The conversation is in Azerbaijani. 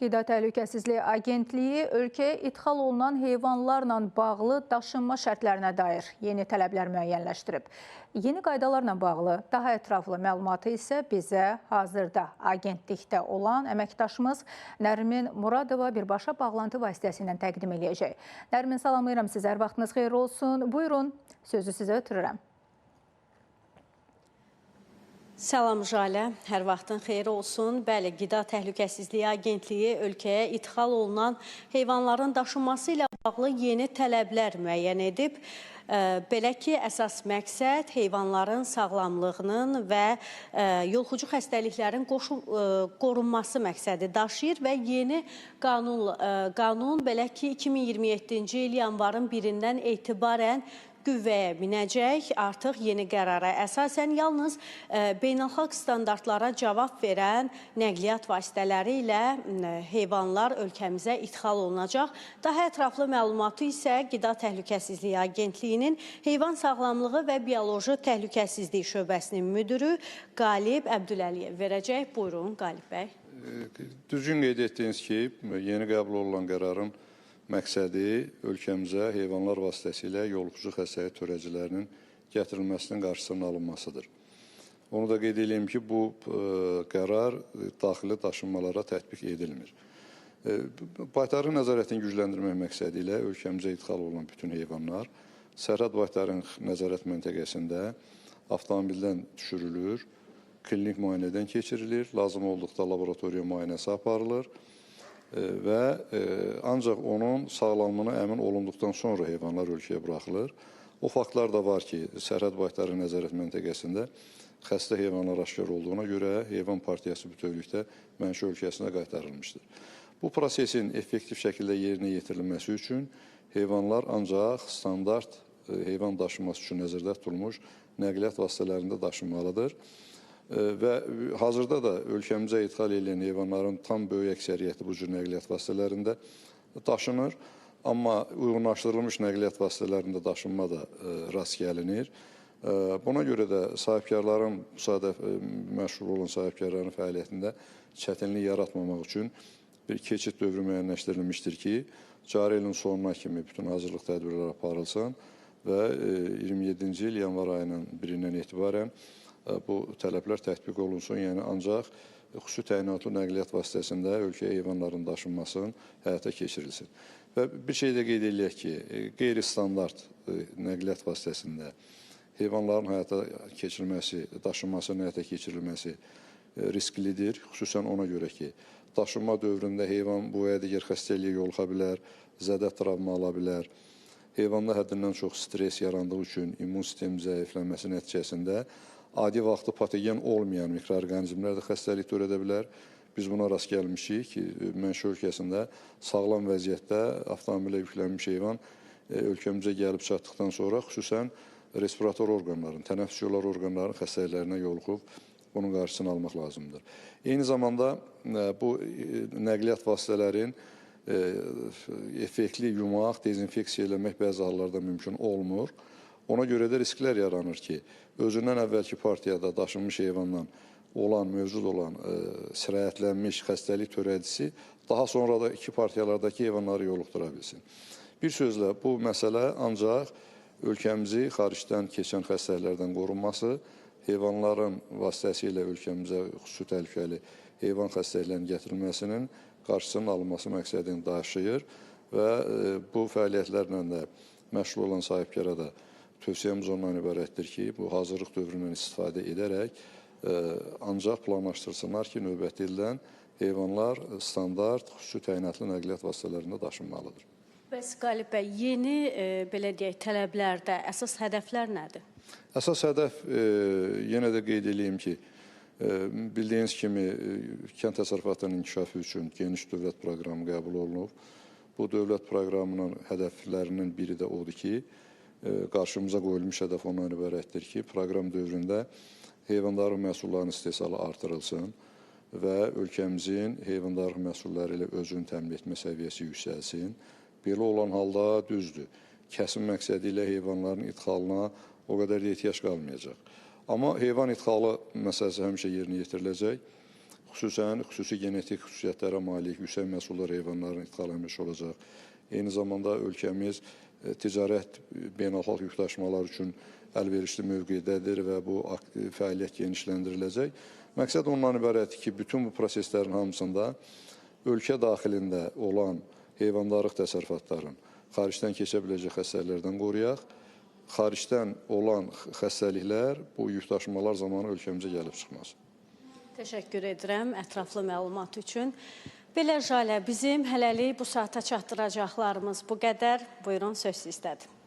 Qida Təhlükəsizliyi Agentliyi ölkəyə idxal olunan heyvanlarla bağlı daşınma şərtlərinə dair yeni tələblər müəyyənləşdirib. Yeni qaydalarla bağlı daha ətraflı məlumatı isə bizə hazırda agentlikdə olan əməkdaşımız Nərmin Muradova birbaşa bağlantı vasitəsilə təqdim eləyəcək. Nərmin, salamlayıram sizə, hər vaxtınız xeyir olsun. Buyurun, sözü sizə ötürürəm. Salam Jalə, hər vaxtın xeyri olsun. Bəli, Qida Təhlükəsizliyi Agentliyi ölkəyə idxal olunan heyvanların daşınması ilə bağlı yeni tələblər müəyyən edib. Belə ki, əsas məqsəd heyvanların sağlamlığının və yoluxucu xəstəliklərin qorunması məqsədi daşıyır və yeni qanun belə ki, 2027-ci il yanvarın 1-dən etibarən qüvvəyə minəcək. Artıq yeni qərara əsasən yalnız beynəlxalq standartlara cavab verən nəqliyyat vasitələri ilə heyvanlar ölkəmizə idxal olunacaq. Daha ətraflı məlumatı isə Qida Təhlükəsizliyi Agentliyinin Heyvan Sağlamlığı və Bioloji Təhlükəsizlik şöbəsinin müdürü Qalib Əbdüləliyev verəcək. Buyurun, Qalib bəy. Düzgün qeyd etdiyiniz ki, yeni qəbul olunan qərarın məqsədi ölkəmizə heyvanlar vasitəsilə yoluxucu xəstəlik törədicilərinin gətirilməsinin qarşısının alınmasıdır. Onu da qeyd edeyim ki, bu qərar daxili daşınmalara tətbiq edilmir. Baytarlıq nəzarətini gücləndirmək məqsədi ilə ölkəmizə idxal olunan bütün heyvanlar sərhəd baytarlıq nəzarət məntəqəsində avtomobildən düşürülür, klinik müayinədən keçirilir, lazım olduqda laboratoriya müayinəsi aparılır və ancaq onun sağlamlığına əmin olunduqdan sonra heyvanlar ölkəyə buraxılır. O faktlar da var ki, sərhəd baytarlıq nəzarət məntəqəsində xəstə heyvanlar aşkar olduğuna görə heyvan partiyası bütövlükdə mənşə ölkəsinə qaytarılmışdır. Bu prosesin effektiv şəkildə yerinə yetirilməsi üçün heyvanlar ancaq standart heyvan daşınması üçün nəzərdə tutulmuş nəqliyyat vasitələrində daşınmalıdır. Və hazırda da ölkəmizə idxal edilən heyvanların tam böyük əksəriyyəti bu cür nəqliyyat vasitələrində daşınır. Amma uyğunlaşdırılmış nəqliyyat vasitələrində daşınma da rast gəlinir. Buna görə də sahibkarların, sadə məşğul olan sahibkarların fəaliyyətində çətinlik yaratmamaq üçün bir keçid dövrü müəyyənləşdirilmişdir ki, cari ilin sonuna kimi bütün hazırlıq tədbirləri aparılsın və 27-ci il yanvar ayının 1-dən etibarən bu tələblər tətbiq olunsun. Yəni ancaq xüsusi təyinatlı nəqliyyat vasitəsində ölkəyə heyvanların daşınmasının həyata keçirilsin. Və bir şey də qeyd eləyək ki, qeyri-standart nəqliyyat vasitəsində heyvanların həyata keçirilməsi, daşınmasının həyata keçirilməsi risklidir. Xüsusən ona görə ki, daşınma dövründə heyvan bu və ya digər xəstəliyə yoluxa bilər, zədə travma ala bilər. Heyvanda həddindən çox stres yarandığı üçün immun sistemin zəifləməsi nəticəsində adi vaxtı patogen olmayan mikroorqanizmlər də xəstəlik törədə bilər. Biz buna rast gəlmişik ki, mənşə ölkəsində sağlam vəziyyətdə avtomobilə yüklənmiş heyvan ölkəmizə gəlib çatdıqdan sonra xüsusən respirator orqanların, tənəffüs yolları orqanlarının xəstəliklərinə yoluxub, bunun qarşısını almaq lazımdır. Eyni zamanda bu nəqliyyat vasitələrin effektli yumaq, dezinfeksiya eləmək bəzi hallarda mümkün olmur. Ona görə də risklər yaranır ki, özündən əvvəlki partiyada daşınmış heyvandan olan, mövcud olan sirayətlənmiş xəstəlik törədicisi daha sonra da iki partiyalardakı heyvanları yoluxdura bilsin. Bir sözlə, bu məsələ ancaq ölkəmizi xaricdən keçən xəstəliklərdən qorunması, heyvanların vasitəsilə ölkəmizə xüsusi təhlükəli heyvan xəstəliklərinin gətirilməsinin qarşısının alınması məqsədini daşıyır və bu fəaliyyətlərlə də məşğul olan sahibkara da tövsiyəmiz ondan ibarətdir ki, bu hazırlıq dövründən istifadə edərək ancaq planlaşdırsınlar ki, növbəti ildən heyvanlar standart, xüsusi təyinatlı nəqliyyat vasitələrində daşınmalıdır. Bəs Qalib bəy, yeni belə deyək, tələblərdə əsas hədəflər nədir? Əsas hədəf, yenə də qeyd eləyim ki, bildiyiniz kimi kənd təsərrüfatının inkişafı üçün geniş dövlət proqramı qəbul olunub. Bu dövlət proqramının hədəflərinin biri də odur ki, qarşımıza qoyulmuş hədəf ondan ibarətdir ki, proqram dövründə heyvandarlıq məhsullarının istehsalı artırılsın və ölkəmizin heyvandarlıq məhsulları ilə özünü təmin etmə səviyyəsi yüksəlsin. Belə olan halda düzdür, kəsim məqsədi ilə heyvanların idxalına o qədər də ehtiyac qalmayacaq. Amma heyvan idxalı məsələsi həmişə yerinə yetiriləcək. Xüsusən xüsusi genetik xüsusiyyətlərə malik yüksək məhsuldar heyvanların idxalı əlverişli olacaq. Eyni zamanda ölkəmiz ticarət beynəlxalq yükdaşımalar üçün əlverişli mövqedədir və bu fəaliyyət genişləndiriləcək. Məqsəd ondan ibarətdir ki, bütün bu proseslərin hamısında ölkə daxilində olan heyvandarlıq təsərrüfatlarının xaricdən keçə biləcək xəstəliklərdən qoruyaq. Xaricdən olan xəstəliklər bu yükdaşımalar zamanı ölkəmizə gəlib çıxmaz. Təşəkkür edirəm ətraflı məlumat üçün. Belə Jalə, bizim hələlik bu saata çatdıracaqlarımız bu qədər. Buyurun, söz sizdədir.